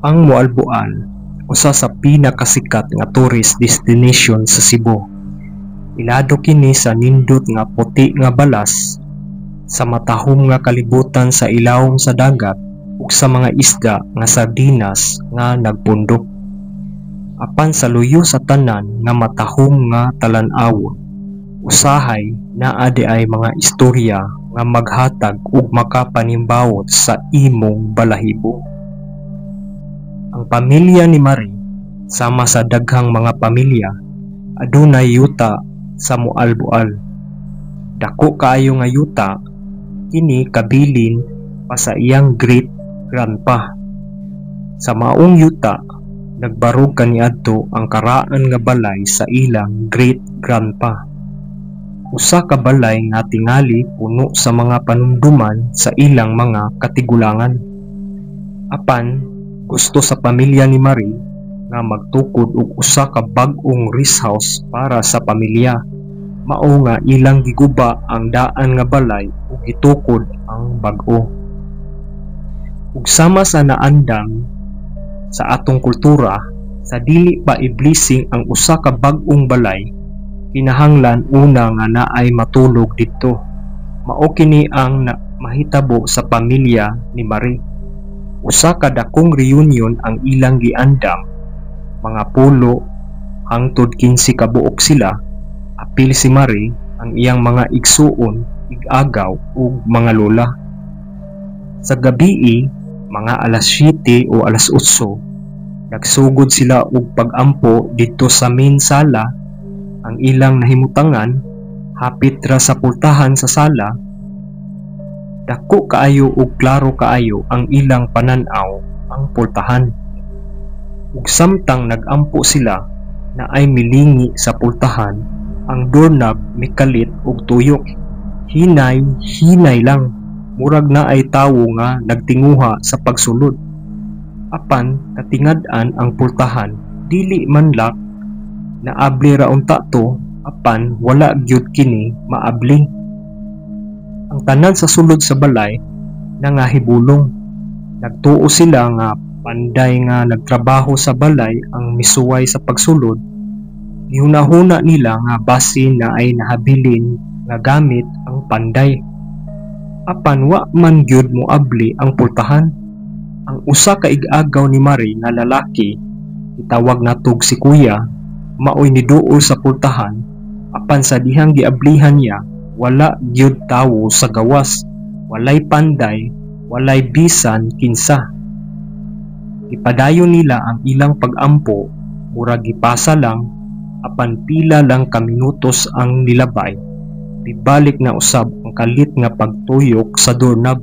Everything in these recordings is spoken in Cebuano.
Ang Moalboal, usa sa pinakasikat nga tourist destination sa Cebu. Ilado kini sa nindot nga puti nga balas, sa matahom nga kalibutan sa ilawom sa dagat ug sa mga isda nga sardinas nga nagpundok. Apan sa luyo sa tanan nga matahom nga talan-awon, usahay naa diay mga istorya nga maghatag og makapanimbawot sa imong balahibo. Ang pamilya ni Marie, sama sa daghang mga pamilya, adunay yuta sa Moalboal. Dako kaayo nga yuta, kini kabilin pa sa iyang great grandpa. Sa maong yuta, nagbarog kaniadto ang karaan nga balay sa ilang great grandpa. Usa ka balay nga tingali puno sa mga panumduman sa ilang mga katigulangan. Apan gusto sa pamilya ni Marie nga magtukod og usa ka bag-ong rest house para sa pamilya. Mao nga ilang giguba ang daan nga balay ug gitukod ang bag-o. Ug sama sa naandam sa atong kultura, sa dili pa i-blessing ang usa ka bag-ong balay, kinahanglan una nga naay matulog didto. Mao kini ang mahitabo sa pamilya ni Marie. Usa ka dakong reunion ang ilang giandam, mga 10 hangtod 15 ka buok sila, apil si Marie, ang iyang mga igsuon, ig-agaw ug mga lola. Sa gabii, mga alas 7 o alas 8, nagsugod sila og pag-ampo didto sa main sala. Ang ilang nahimutangan, hapit ra sa pultahan sa sala. Dako kaayo ug klaro kaayo ang ilang panan-aw ang pultahan. Ug samtang nag-ampo sila, naay milingi sa pultahan, ang doorknob mikalit og tuyok. Hinay, hinay lang, murag naay tawo nga nagtinguha sa pagsulod. Apan katingad-an ang pultahan, dili man lock. Naabli ra unta to, apan wala gyud kini maabli. Ang tanan sa sulod sa balay nangahibulong. Nagtuo sila nga panday nga nagtrabaho sa balay ang misuway sa pagsulod. Gihuna-huna nila nga basin naay nahabilin nga gamit ang panday. Apan wa man gyud moabli ang pultahan. Ang usa ka ig-agaw ni Marie nga lalaki, gitawag natog si Kuya, maoy niduol sa pultahan, apan sa dihang giablihan niya, wala gyud tawo sa gawas, walay panday, walay bisan kinsa. Gipadayon nila ang ilang pag-ampo, murag gipasa lang, apan pila lang ka minutos ang nilabay, mibalik na usab ang kalit nga pagtuyok sa doorknob.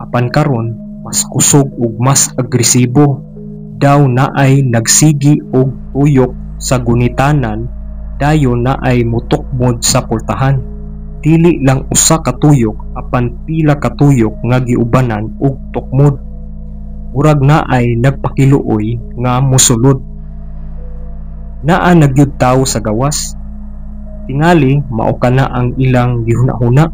Apan karon mas kusog ug mas agresibo. Daw naay nagsigi og tuyok sa gunitanan, dayon naay mutukmod sa pultahan. Dili lang usa ka tuyok, apan pila ka tuyok nga giubanan og tukmod. Murag naay nagpakiluoy nga mosulod. Naa na gyud tawo sa gawas. Tingali mao kana ang ilang gihuna-huna.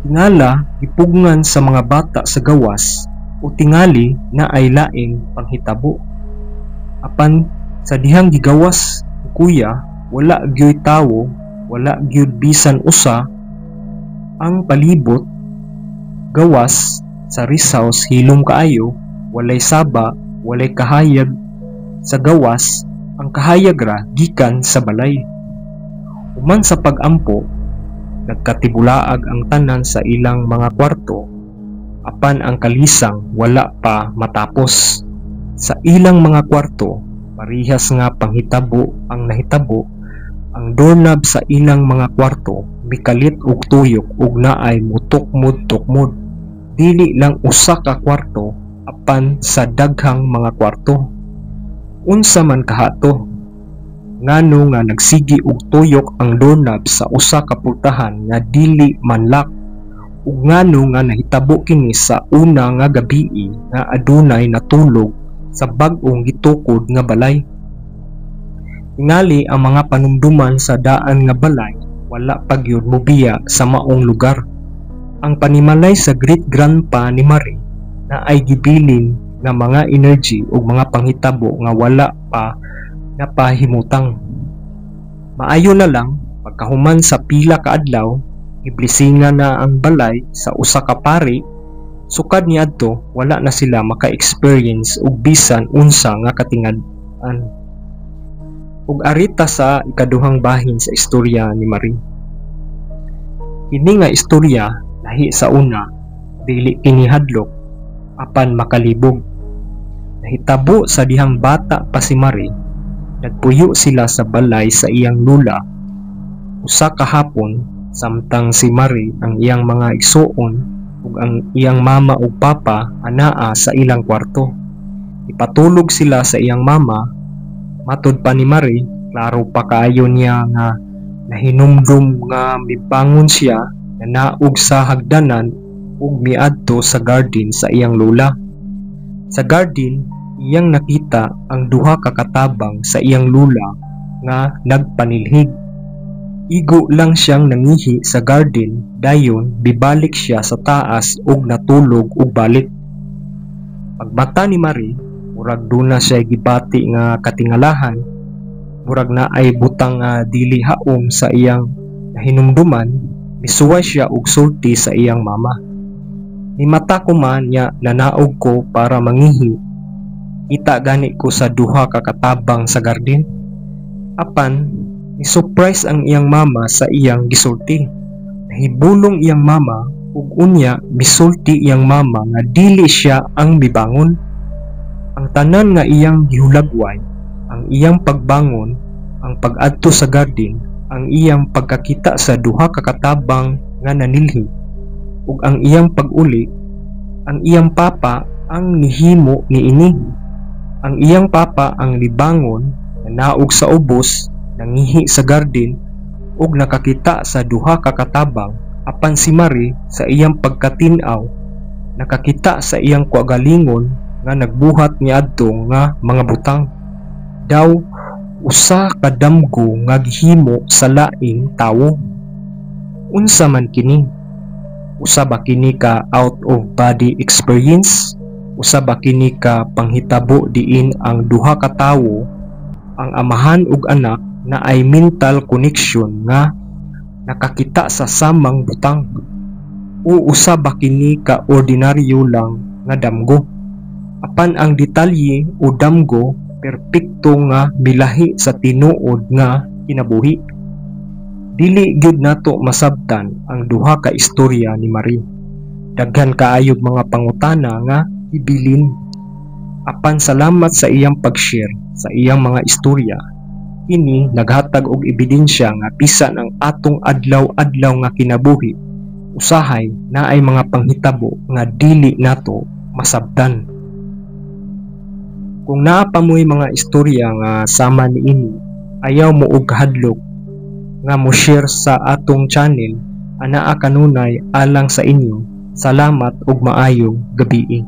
Tingala gipugngan sa mga bata sa gawas o tingali naay laing panghitabo. Apan sa dihang gigawas ni Kuya, wala gyoy tawo, wala gyud bisan usa. Ang palibot gawas sa rest house hilom kaayo, walay saba, walay kahayag sa gawas, ang kahayag ra gikan sa balay. Human sa pag-ampo, nagkatibulaag ang tanan sa ilang mga kwarto, apan ang kalisang wala pa matapos. Sa ilang mga kwarto, parihas nga panghitabo ang nahitabo. Ang doorknob sa ilang mga kwarto mikalit og tuyok ug naay mutukmod-tukmod. Dili lang usa ka kwarto, apan sa daghang mga kwarto. Unsa man kaha to? Ngano nga nagsigi og tuyok ang doorknob sa usa ka pultahan nga dili man lock? Ug ngano nga nahitabo kini sa una nga gabii nga adunay natulog sa bag-ong gitukod nga balay? Tingali ang mga panumduman sa daan nga balay wala pa gyud mobiya sa maong lugar. Ang panimalay sa great grandpa ni Marie naay gibilin nga mga energy ug mga panghitabo nga wala pa napahimutang. Maayo na lang, pagkahuman sa pila ka adlaw, giblesingan na ang balay sa usa ka pari. Sukad niadto, wala na sila maka-experience og bisan unsa nga katingad-an. Ug arita sa ikaduhang bahin sa istorya ni Marie. Kini nga istorya lahi sa una, dili kini hadlok apan makalibog. Nahitabo sa dihang bata pa si Marie, nagpuyo sila sa balay sa iyang lula. Usa ka hapon, samtang si Marie, ang iyang mga igsuon ug ang iyang mama ug papa anaa sa ilang kwarto. Ipatulog sila sa iyang mama. Matod pa ni Marie, klaro pa kaayo niya nga nahinumdum nga mibangon siya, nanaog sa hagdanan ug miadto sa garden sa iyang lola. Sa garden, iyang nakita ang duha ka katabang sa iyang lola nga nagpanilhig. Igo lang siyang nangihi sa garden, dayon bibalik siya sa taas ug natulog og balik. Pagmata ni Marie, murag duna siya gibati nga katingalahan, murag naay butang nga dili haom sa iyang nahinumduman. Misuway siya og sulti sa iyang mama. "Nimata ko, Ma, nya nanaog ko para mangihi. Kita gani ko sa duha ka katabang sa garden." Apan ni-surprise ang iyang mama sa iyang gisulti. Nahibulong iyang mama ug unya misulti iyang mama nga dili siya ang mibangon. Ang tanan nga iyang gihulagway, ang iyang pagbangon, ang pag-adto sa garden, ang iyang pagkakita sa duha ka katabang nga nanilhi, ug ang iyang pag-uli, ang iyang papa ang nihimo niini. Ang iyang papa ang nibangon, nanaog sa ubos, nangihi sa garden, ug nakakita sa duha ka katabang, apan si Marie, sa iyang pagkatin-aw, nakakita sa iyang kaugalingon nga nagbuhat niadto nga mga butang. Daw usa ka damgo nga gihimo sa laing tawo. Unsa man kini? Usa ba kini ka out of body experience? Usa ba kini ka panghitabo diin ang duha ka tawo, ang amahan ug anak, naay mental connection nga nakakita sa samang butang? O usa ba kini ka ordinaryo lang nga damgo? Apan ang detalye o damgo perpekto nga milahi sa tinuod nga kinabuhi. Dili gyud nato masabtan ang duha ka istorya ni Marie. Daghan kaayog mga pangutana nga ibilin. Apan salamat sa iyang pag-share sa iyang mga istorya. Kini naghatag og ebidensya nga bisan ang atong adlaw-adlaw nga kinabuhi, usahay naay mga panghitabo nga dili nato masabtan. Kung naa pa mo'y mga istorya nga sama niini, ayaw mo og kahadlok nga mo share sa atong channel. Anaa kanunay alang sa inyo. Salamat ug maayong gabii.